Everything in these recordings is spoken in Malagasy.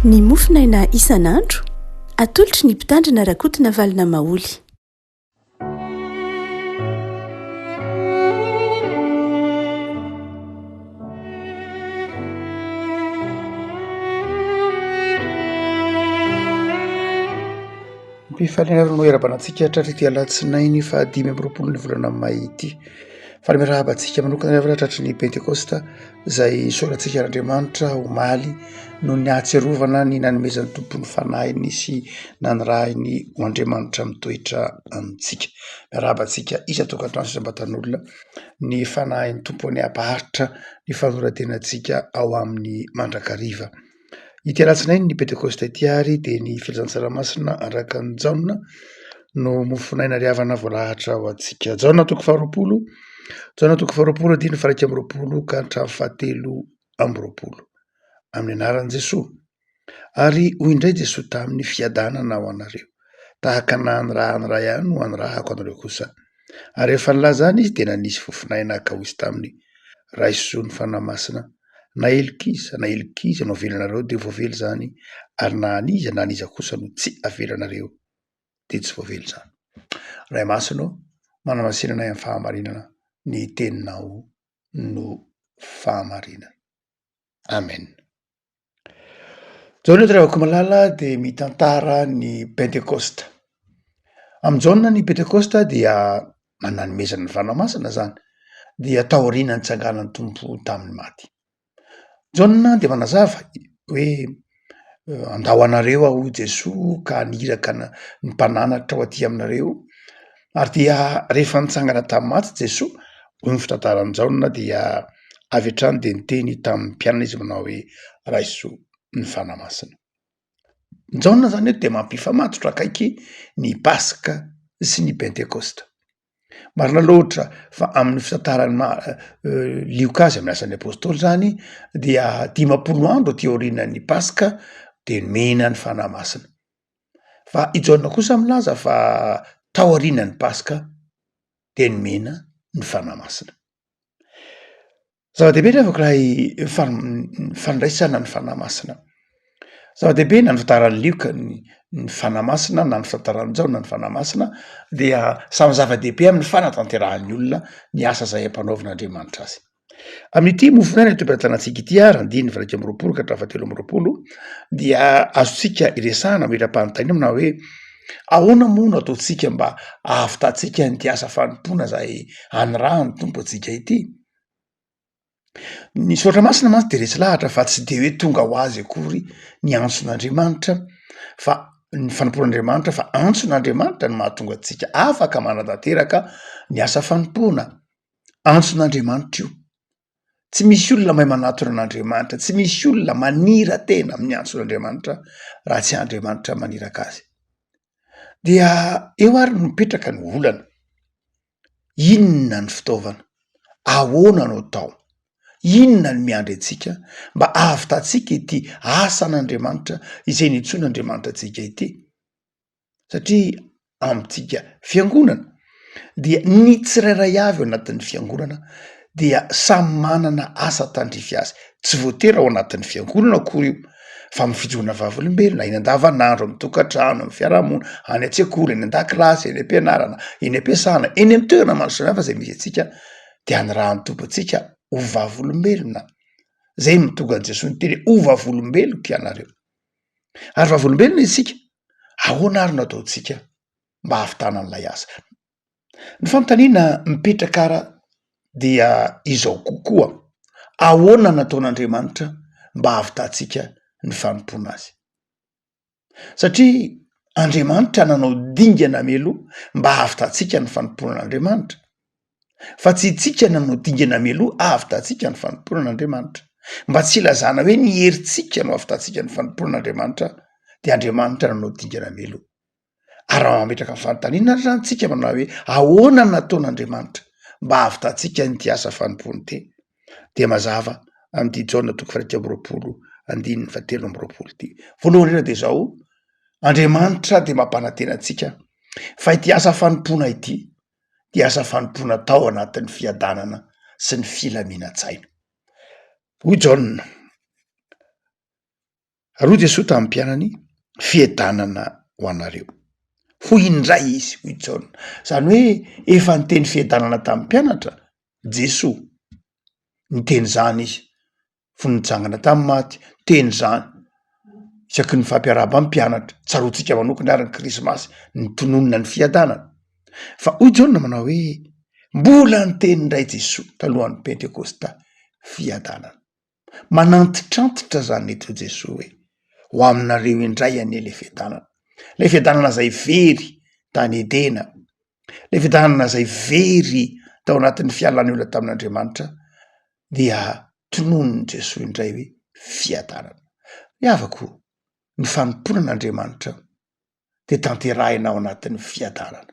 Ny mofonaina isan'andro, atolotry ny Mpitandrina Rakotonavalona Maholy. Am-pifaliana ary no iarahabana antsika hatratr'ity alatsinainy faha 25 ny volana may ity. Faly miarahaba antsika manokana ry havana tratry ny Pentekosta izay isaorantsika an'Andriamanitra omaly noho ny hahatsiarovana ny nanomezan'ny Tompo ny fanahiny sy nanirahiny ho Andriamanitra mitoetra amintsika. Miarahaba antsika isan-tokantrano sy isam-batan'olona ny fanahin'ny Tompo anie hampaharitra ny fanoran-tenantsika ao aminy mandrakariva. Ity alatsinainy ny Pentekosta ity ary dia ny filazantsara masina araka an'i Jaona no mofonaina ry havana voalahatra ho antsika. Jaona toko faharoapolo, Jaona toko faharoapolo andininy faha-iraika amby roapolo ka hatramin'ny fahatelo amby roapolo. Amin'ny anaran'i Jesoa. Ary hoy indray Jesoa taminy, fiadanana ho anareo. Tahaka ny nanirahan'ny Ray ahy no anirahako anareo kosa. Ary rehefa nilaza izany izy dia nanisy fofonaina ka hoy izy taminy, Raiso ny Fanahy Masina. Na heloka iza na heloka iza no avelanareo dia voavela izany, ary na an'iza na an'iza kosa no tsy avelanareo dia tsy voavela izany. Ray Masina ô, manamasina anay amin'ny fahamarinana, ny teninao no fahamarinana. Amen. Jaona eto Ravakomalala dia mitantara ny Pentekosta. Amin'i Jaona ny Pentekosta dia nanomezana ny Fanahy Masina izany, dia taorian'ny nitsanganan'ny Tompo tamin'ny maty. Jaona dia manazava hoe handao anareo aho hoy Jesoa ka haniraka ny mpananatra ho aty aminareo, ary dia rehefa nitsangana tamin'ny maty Jesoa hoy ny fitantaran'i Jaona dia avy hatrany dia niteny tamin'ny mpianany izy manao hoe raiso ny Fanahy Masina. Jaona zany eto dia mampifamatotra akaiky ny Paska sy ny Pentekosta. Marina loatra fa amin'ny fitantaran'i Ma- Lioka azy amin'ny asan'ny apostoly zany dia 50 andro aty aorianan'ny Paska de nomena ny Fanahy Masina. Fa i Jaona kosa milaza fa taorianan'ny Paska de nomena ny Fanahy Masina. Zava-dehibe ry havako ilay fandraisana ny Fanahy Masina. Zava-dehibe na ny fitantaran'i Lioka ny ny Fanahy Masina na ny fitantaran'i Jaona ny Fanahy Masina dia samy zava-dehibe amin'ny fanatanterahan'ny olona ny asa izay ampanaovin'Andriamanitra azy. Amin'ity mofonaina eto am-pelatanantsika ity ary andininy faha-21 ka hatramin'ny fahatelo amby roapolo dia azontsika iresahana mametra-panontaniana manao hoe ahoana moa no ataontsika mba hahavitantsika an'ity asa fanompoana izay anirahan'ny Tompo antsika ity? Ny soratra masina mantsy de resy lahatra fa tsy de hoe tonga ho azy akory ny antson'Andriamanitra fa ny fanompoan'Andriamanitra fa antson'Andriamanitra no mahatonga antsika afaka manatanteraka ny asa fanompoana. Antson'Andriamanitra io. Tsy misy olona mahay manatona an'Andriamanitra, tsy misy olona manira-tena amin'ny antson'Andriamanitra raha tsy Andriamanitra maniraka azy. Dia eo ary no mipetraka ny olana. Inona ny fitaovana? Ahoana no atao? Inona no miandry antsika mba hahavitantsika ity asan'Andriamanitra izay nintsoin'Andriamanitra antsika ity? Satria amintsika fiangonana dia ny tsirairay avy ao anatin'ny fiangonana dia samy manana asa tandrify azy, tsy voatery ao anatin'ny fiangonana akory io fa amin'ny fijoroana vavolombelona eny andavanandro, amin'ny tokantrano, amin'ny fiarahamonina, any an-tsekoly, any an-dakilasy, eny am-pianarana, eny am-piasana, eny amin'ny toerana maro samihafa izay misy antsika dia anirahan'ny Tompo antsika ho vavolombelona, zay no tonga an'i Jesoa niteny hoe ho vavolombeloko ianareo. Ary vavolombelona isika, ahoana ary no ataontsika mba hahavitana an'ilay asa? Ny fanontaniana mipetraka ara dia izao kokoa, ahoana no nataon'Andriamanitra mba hahavitantsika ny fanompoana azy? Satria Andriamanitra nanao dingana mialoha mba hahavitantsika ny fanompoana an'Andriamanitra. Fa tsy itsika nanao dingana mialoha hahavitantsika ny fanompoana an'Andriamanitra. Mba tsy hilazana hoe ny herintsika no hahavitantsika ny fanompoana an'Andriamanitra dia Andriamanitra nanao dingana mialoha. Ary raha mametraka ny fanontaniana ary zany tsika manao hoe ahoana no nataon'Andriamanitra mba hahavitantsika an'ity asa fanompoana ity dia mazava amin'ity Jaona toko faha-21 andininy fahatelo amby roapolo ity. Voalohany indrindra dia izao, Andriamanitra dia mampanantena antsika fa ity asa fanompoana ity dia asa fanompoana tao anatin'ny fiadanana sy ny filaminan-tsaina. Hoy Jaona. Ary hoy Jesoa tamin'ny mpianany, Fiadanana ho anareo. Hoy indray izy, hoy Jaona. Izany hoe efa niteny fiadanana tamin'ny mpianatra Jesoa. Niteny izany izy fony nitsangana tamin'ny maty, niteny izany isaky ny nifampiarahaba amin'ny mpianatra. Tsaroantsika manokana ary ny krismasy, nitononina ny fiadanana. Fa hoy Jaona manao hoe, mbola niteny indray Jesoa talohan'ny Pentekosta, fiadanana. Manantitrantitra zany eto Jesoa hoe, ho aminareo indray anie le fiadanana. Le fiadanana zay very tany Edena, le fiadanana zay very tao anatin'ny fialan'ny olona tamin'Andriamanitra dia tononin'i Jesoa indray hoe fiadanana. Ry havako, ny fanompoana an'Andriamanitra dia tanterahina ao anatin'ny fiadanana.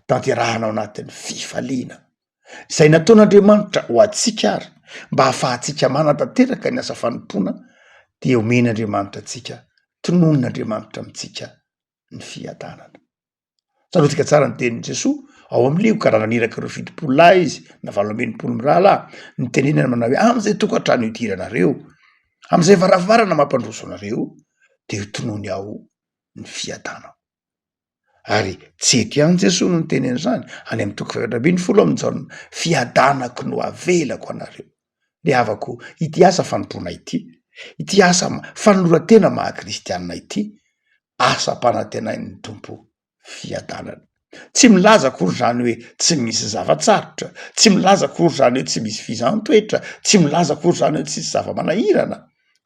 tanterahana ao anatin'ny fifaliana. Izay nataon'Andriamanitra ho antsika ary mba hahafahantsika manatanteraka ny asa fanompoana dia omen'Andriamanitra antsika, tononin'Andriamanitra amintsika ny fiadanana. Tsaroantsika tsara ny tenin'i Jesoa ao amin'ny Lioka raha naniraka ireo 70 lahy izy na 68 mirahalahy, nitenenany manao hoe amin'izay tokantrano idiranareo, amin'izay varavarana mampandroso anareo dia ho tonony ao ny fiadanana. Ary tsy eto ihany Jesoa no niteny an'izany, any amin'ny toko faha 14 amin'ny Jaona, fiadanako no avelako anareo. Ry havako, ity asa fanompoana ity, ity asa fanoloran-tena maha kristianina ity, asa ampanantenain'ny Tompo fiadanana. Tsy milaza akory izany hoe tsy misy zava-tsarotra, tsy milaza akory izany hoe tsy misy fizahan-toetra, tsy milaza akory izany hoe tsisy zava-manahirana,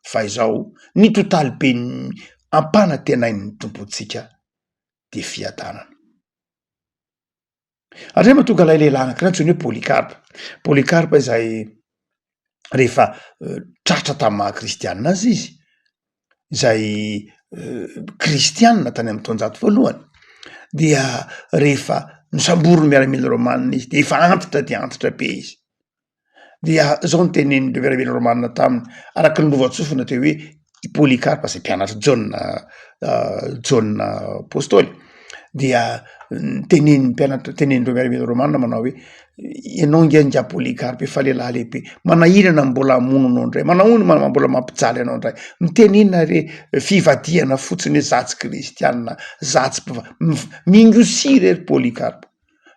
fa izao, ny totaliben'ny ampanantenain'ny Tompontsika dia fiadanana. Ary rehefa tonga ilay lehilahy anankiray antsoiny hoe Polycarpe, Polycarpe izay rehefa tratra tamin'ny maha kristianina azy izy, izay kristianina tany amin'ny taonjato voalohany, dia rehefa nosamborin'ny miaramila romanina izy de efa antitra dia antitra be izy, Dia zao no tenenin'ireo miaramila romanina taminy, araka ny lovantsofina teo hoe i Polycarpe izay mpianatr'i Jaona Jaona apôstôly dia nitenenin'ny mpianatra tenenin'ireo miaramila romanina manao hoe ianao nge ingahy Polycarpe efa lehilahy lehibe, manahirana ny mbola hamono anao indray, manahoana ma- mbola mampijaly anao indray, mitenena re fivadihana fotsiny hoe za tsy kristianina, za tsy mpivavaka, mingosira e ry Polycarpe.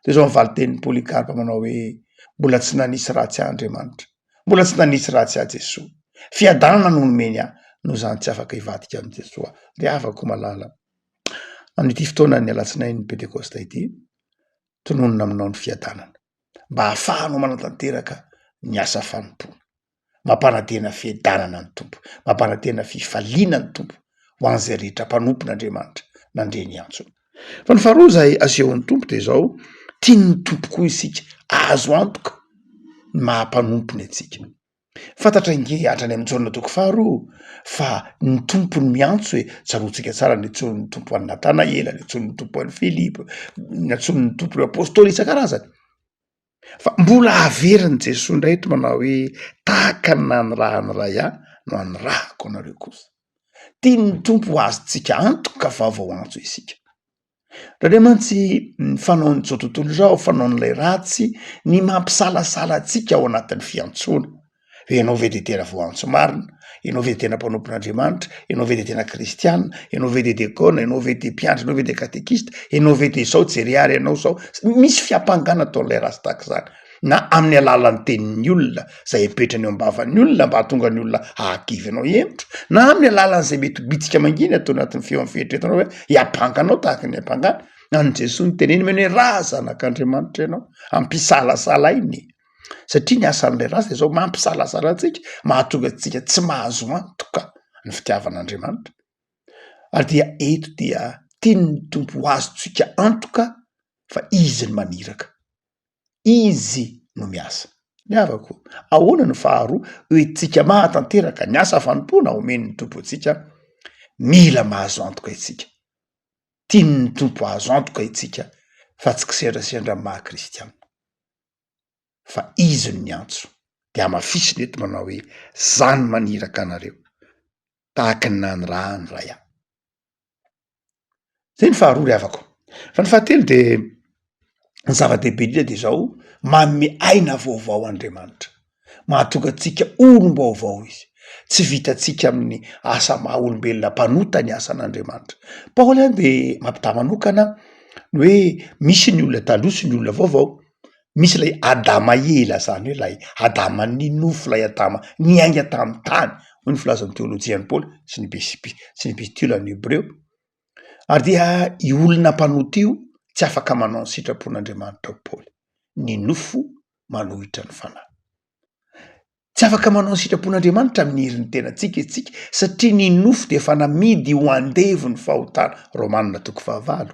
De zao ny valin-tenin'i Polycarpe manao hoe, mbola tsy nanisy ratsy ahy Andriamanitra, mbola tsy nanisy ratsy ahy Jesoa, fiadanana no nomeny ahy, noho izany tsy afaka hivadika amin'i Jesoa aho. Ry havako malala, amin'ity fotoanan'ny alatsinain'ny Pentekosta ity, tononina aminao ny fiadanana, mba hahafahanao manatanteraka ny asa fanompoana. Mampanantena fiadanana ny Tompo, mampanantena fifaliana ny Tompo ho an'izay rehetra mpanompon'Andriamanitra nandre ny antsony. Fa ny faharoa izay asehon'ny Tompo dia izao, tian'ny Tompo koa isika, azo antoka ny maha mpanompony antsika. Fantatra ange hatrany amin'ny Jaona toko faharoa fa ny Tompo no miantso e, tsaroantsika tsara ny antsoin'ny Tompo an'i Natanaela, ny antsoin'ny Tompo an'i Filipo, ny antsoin'ny Tompo ireo apôstôly isan-karazany. Fa mbola averin'i Jesoa indray eto manao hoe tahaka ny nanirahan'ny Ray ahy no anirahako anareo kosa. Tian'ny Tompo ho azontsika antoka fa voaantso isika. Indraindray mantsy ny fanaon'izao tontolo izao, fanaon'ilay ratsy ny mampisalasala antsika ao anatin'ny fiantsoana. Hoe ianao ve dia tena voaantso marina? Ianao ve dia tena mpanompon'Andriamanitra? Ianao ve dia tena kristiana? Ianao ve dia dekona? Ianao ve dia mpiandry? Ianao ve dia katekista? Ianao ve dia izao? Jereo ary ianao izao. Misy fiampangana ataon'ilay ratsy tahaka izany, na amin'ny alalan'ny tenin'ny olona izay apetrany eo am-bavan'ny olona mba hahatonga ny olona hahakivy anao hihemotra, na amin'ny alalan'izay mety ho bitsika mangina ato anatin'ny feo amin'ny fieritreretanao hoe hiampanga anao tahaka ny hiampangana an'i Jesoa ny teneniny hoe raha zanak'Andriamanitra ianao, ampisalasalainy. Satria ny asan'ilay ratsy dia zao mampisalasala antsika, mahatonga antsika tsy mahazo antoka ny fitiavan'Andriamanitra. Ary dia eto dia tian'ny Tompo ho azontsika antoka fa Izy no maniraka, Izy no miasa. Ny havako, ahoana no faharoa hoentintsika mahatanteraka ny asa fanompoana omen'ny Tompo antsika? Mila mahazo antoka isika. Tian'ny Tompo hahazo antoka isika fa tsy kisendrasendra amin'ny maha kristiana. Fa izy no niantso, de hamafisiny eto manao hoe, za no maniraka anareo, tahaky ny nanirahan'ny Ray ahy. Zay ny faharoa ry havako. Fa ny fahatelo de ny zava-dehibe indrindra de zao, manome aina vaovao Andriamanitra, mahatonga antsika olom-baovao izy. Tsy vitantsika amin'ny asa maha olombelona mpanota ny asan'Andriamanitra. Paoly any dia mampitaha manokana ny hoe misy ny olona taloha sy ny olona vaovao. Misy ilay Adama ela zany hoe ilay Adaman'ny nofo, ilay Adama niainga tamin'ny tany, hoy ny filazan'ny teolojian'i Paoly sy ny epistily sy ny epistilan'ny Hebreo. Ary dia io olona mpanota io tsy afaka manao ny sitrapon'Andriamanitra hoy Paoly. Ny nofo manohitra ny fanahy. Tsy afaka manao ny sitrapon'Andriamanitra amin'ny herin'ny tenantsika isika satria ny nofo dia efa namidy ho andevo ny fahotana. Romana toko fahavalo.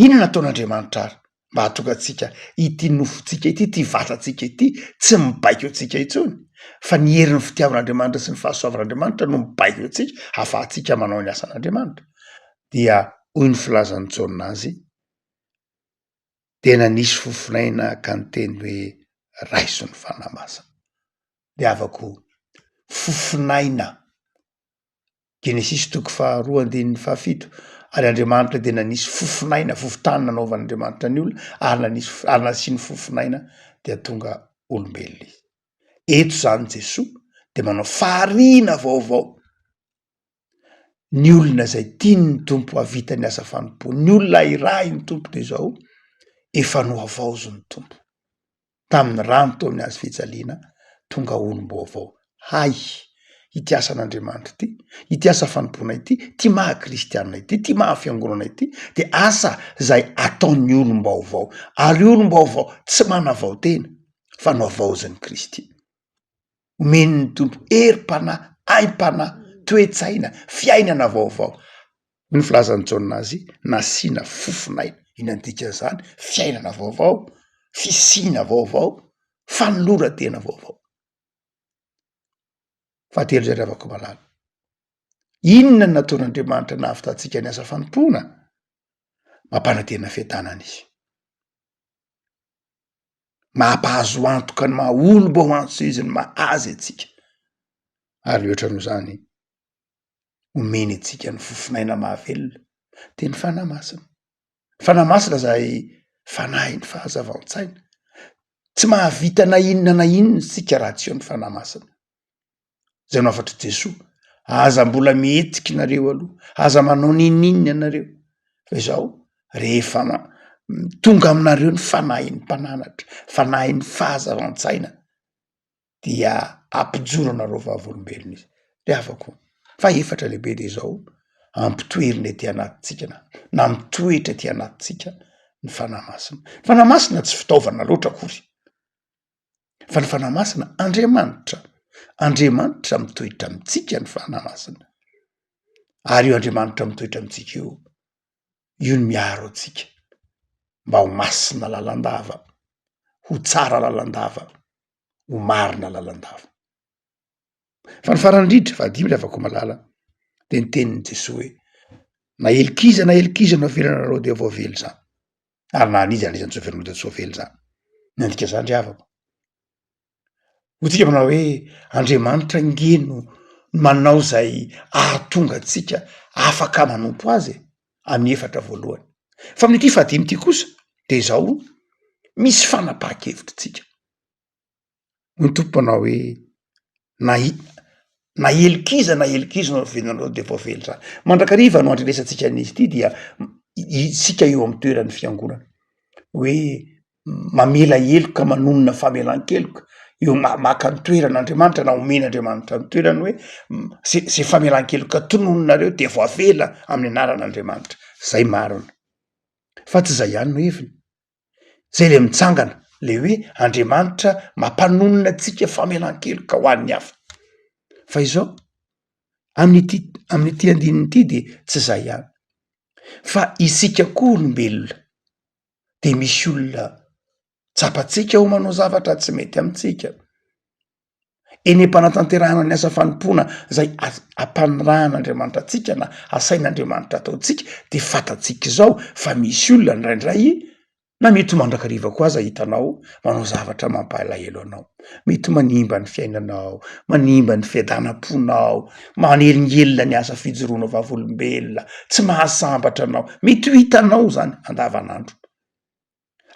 Inona nataon'Andriamanitra ary mba hahatonga antsika ity nofontsika ity, ity vatantsika ity tsy mibaiko antsika intsony fa ny herin'ny fitiavan'Andriamanitra sy ny fahasoavan'Andriamanitra no mibaiko antsika hahafahantsika manao ny asan'Andriamanitra. Dia hoy ny filazan'i Jaona azy, dia nanisy fofonaina ka niteny hoe raiso ny Fanahy Masina. Ry havako, fofonaina, Genesisy toko faharoa andininy fahafito, ary Andriamanitra dia nanisy fofonaina, fofontany nanaovan'Andriamanitra ny olona, ary nanisy ary nasiany fofonaina dia tonga olombelona izy. Eto izany Jesoa dia manao fahariana vaovao. Ny olona izay tian'ny Tompo hahavita ny asa fanompoany, ny olona irahin'ny Tompo dia izao, efa nohavaozin'ny Tompo tamin'ny rano teo amin'ny hazo fijaliana, tonga olom-baovao. Hay! Ity asan'Andriamanitra ity, ity asa fanompoana ity, ity maha kristianina ity, ity maha fiangonana ity dia asa izay ataon'ny olom-baovao, ary olom-baovao tsy manavao tena fa nohavaozin'i Kristy. Omen'ny Tompo herim-panahy, aim-panahy, toe-tsaina, fiainana vaovao. Hoy ny filazan'i Jaona azy, nasiana fofon'aina. Inona no dikan'izany? Fiainana vaovao, fisiana vaovao, fanoloran-tena vaovao. Fahatelo izay ry havako malala. Inona no nataon'Andriamanitra nahavitantsika ny asa fanompoana? Mampanantena fiadanana izy. Mampahazo antoka ny maha olom-boantso izy, ny maha azy antsika. Ary mihoatra noho izany, omeny antsika ny fofonaina mahavelona, dia ny Fanahy Masina. Fanahy Masina izay fanahin'ny fahazavan-tsaina. Tsy mahavita na inona na inona isika raha tsy eo ny Fanahy Masina. Zay no hafatr'i Jesoa, aza mbola mihetsika nareo aloha, aza manao n'inon'inona ianareo, fa izao rehefa tonga aminareo ny fanahin'ny mpananatra, fanahin'ny fahazavan-tsaina dia ampijoro anareo vavolombelona izy. Ry havako, fahefatra lehibe de izao, ampitoerina ety anatintsika na na mitoetra ety anatintsika ny Fanahy Masina. Ny Fanahy Masina tsy fitaovana loatra akory. Fa ny Fanahy Masina Andriamanitra, Andriamanitra mitoetra amintsika ny Fanahy Masina, ary io Andriamanitra mitoetra amintsika io, io no miaro antsika mba ho masina lalandava, ho tsara lalandava, ho marina lalandava. Fa ny farany indrindra, fahadimy ry havako malala, dia ny tenin'i Jesoa hoe, na helik'iza na helik'iza no avelanareo dia voavela izany. Ary na an'iza an'iza no tsy avelanareo dia tsy voavela izany. Ny andika izany ry havako. Hoy tsika manao hoe Andriamanitra ange no manao izay ahatonga antsika afaka manompo azy e, amin'ny efatra voalohany. Fa amin'ity fahadimy ity kosa dia izao, misy fanapahan-kevitra tsika. Hoy ny Tompo manao hoe, na i- na heloka iza na heloka iza no avelonareo dia voavela izany. Mandrakariva no andrenesantsika an'izy ity dia isika eo amin'ny toeran'ny fiangonana hoe mamela heloka manonona famelan-keloka, eo ma- maka ny toeran'Andriamanitra na omen'Andriamanitra ny toerany hoe zay zay famelan-keloka tononinareo dia voavela amin'ny anaran'Andriamanitra, zay marina. Fa tsy zay ihany no heviny. Zay le mitsangana, le hoe Andriamanitra mampanonona antsika famelan-keloka ho an'ny hafa. Fa izao, amin'ity amin'ity andininy ity de tsy zay ihany, fa isika koa olombelona de misy olona tsapantsika ho manao zavatra tsy mety amintsika, eny am-panatanterahana ny asa fanompoana zay ampanirahan'Andriamanitra antsika na asain'Andriamanitra ataontsika de fantatsika izao fa misy olona indraindray na mety ho mandrakariva koa aza hitanao manao zavatra mampalahelo anao, mety manimba ny fiainanao, manimba ny fiadanam-ponao, manelingelina ny asa fijoroanao vavolombelona, tsy mahasambatra anao, mety ho hitanao zany andavanandro.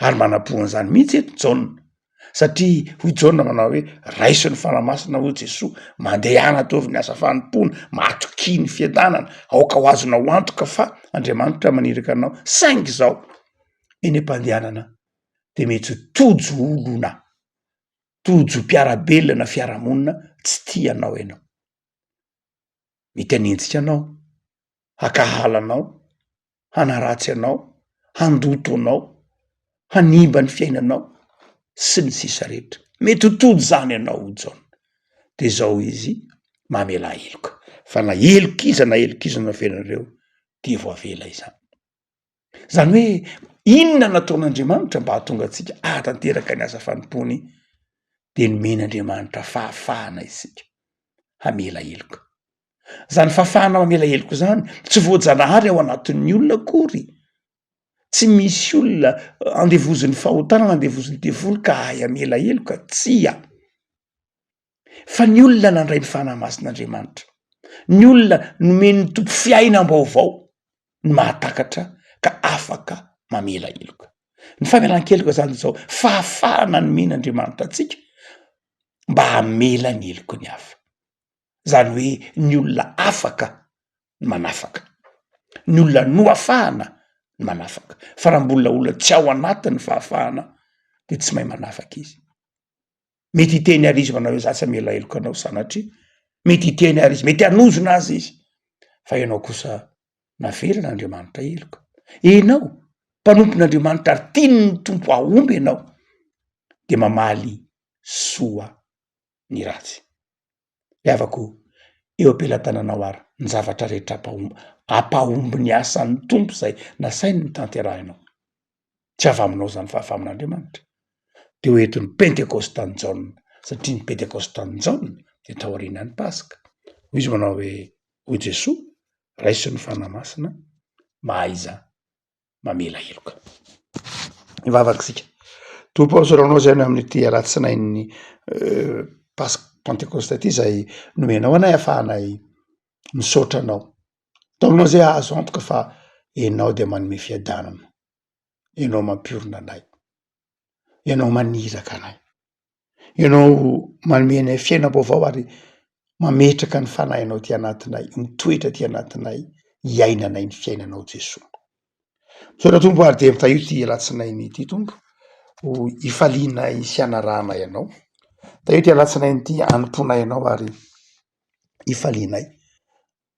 Ary manapoa an'izany mihitsy eto Jaona. Satria hoy Jaona manao hoe, raiso ny Fanahy Masina hoy Jesoa, mandehana ataovy ny asa fanompoana, matokia ny fiadanana, aoka ho azonao antoka fa Andriamanitra maniraka anao, saingy izao, eny am-pandehanana de mety ho tojo olona, tojo mpiara-belona na fiarahamonina tsy tia anao ianao. Mety hanenjika anao, hankahala anao, hanaratsy anao, handoto anao, hanimba ny fiainanao, sy ny sisa rehetra. Mety ho tojo izany ianao hoy Jaona. De izao izy, mamelà heloka, fa na heloka iza na heloka iza no avelanareo dia voavela izany. Zany hoe inona nataon'Andriamanitra mba hahatonga antsika hahatanteraka ny asa fanompoany de nomen'Andriamanitra fahafahana isika hamela heloka. Zany fahafahana mamela heloka zany tsy voajanahary ao anatin'ny olona akory, tsy misy olona andevozin'ny fahotana na andevozin'ny devoly ka hahay hamela heloka, tsia. Fa ny olona nandray ny Fanahy Masin'Andriamanitra, ny olona nomen'ny Tompo fiainam-baovao no mahatakatra ka afaka mamela heloka. Ny famelan-keloka zany zao fahafahana nomen'Andriamanitra antsika mba hamela ny heloky ny hafa. Zany hoe ny olona afaka no manafaka, ny olona noafahana no manafaka, fa raha mbola olona tsy ao anatin'ny fahafahana de tsy mahay manafaka izy. Mety hiteny ary izy manao hoe za tsy hamela heloka anao sanatria, mety hiteny ary izy, mety hanozona aza izy, fa ianao kosa navelan'Andriamanitra heloka, ianao mpanompon'Andriamanitra ary tian'ny Tompo hahomby ianao de mamaly soa ny ratsy. Ry havako, eo am-pelatananao ary ny zavatra rehetra ampahomby, ampahomby ny asan'ny Tompo izay nasainy notanterahinao. Tsy avy aminao izany fa avy amin'Andriamanitra. Dia ho eto ny Pentekostan'i Jaona, satria ny Pentekostan'i Jaona dia taorianan'ny Paska. Hoy izy manao hoe, hoy Jesoa, raiso ny Fanahy Masina, mahaiza mamela heloka. Hivavaka isika. Tompo ô, misaotra anao izay ny amin'ity alatsinain'ny Paska Pantekosta ity izay nomenao anay ahafahanay misaotra anao. Ataonao izay ahazo antoka fa ianao dia manome fiadanana, ianao mampiorina anay, ianao maniraka anay. Ianao manome anay fiainam-baovao ary mametraka ny fanahinao aty anatinay, mitoetra aty anatinay, hiainanay ny fiainanao Jesoa. Misaotra Tompo ary dia mitahio ity alatsinainy ity Tompo, ho ifalianay sy hanarahanay Anao. Tahio ity alatsinainy ity hanompoanay Anao ary ifalianay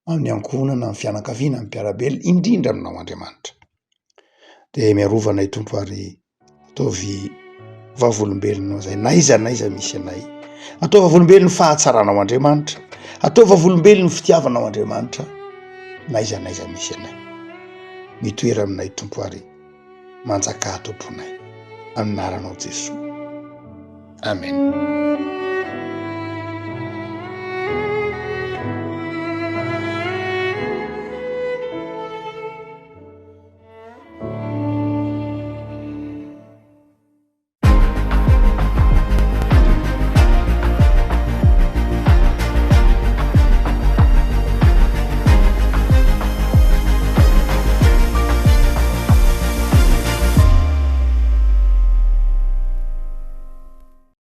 amin'ny ankohonana, amin'ny fianakaviana, amin'ny mpiara-belona, indrindra aminao Andriamanitra. De miarova anay Tompo ary ataovy vavolombelonao izay n'aiza n'aiza misy anay. Ataovy vavolombelon'ny fahatsaranao Andriamanitra, ataovy vavolombelon'ny fitiavanao Andriamanitra n'aiza n'aiza misy anay. Mitoera aminay Tompo ary manjakà ato am-ponay. Amin'ny anaranao Jesoa. Amen.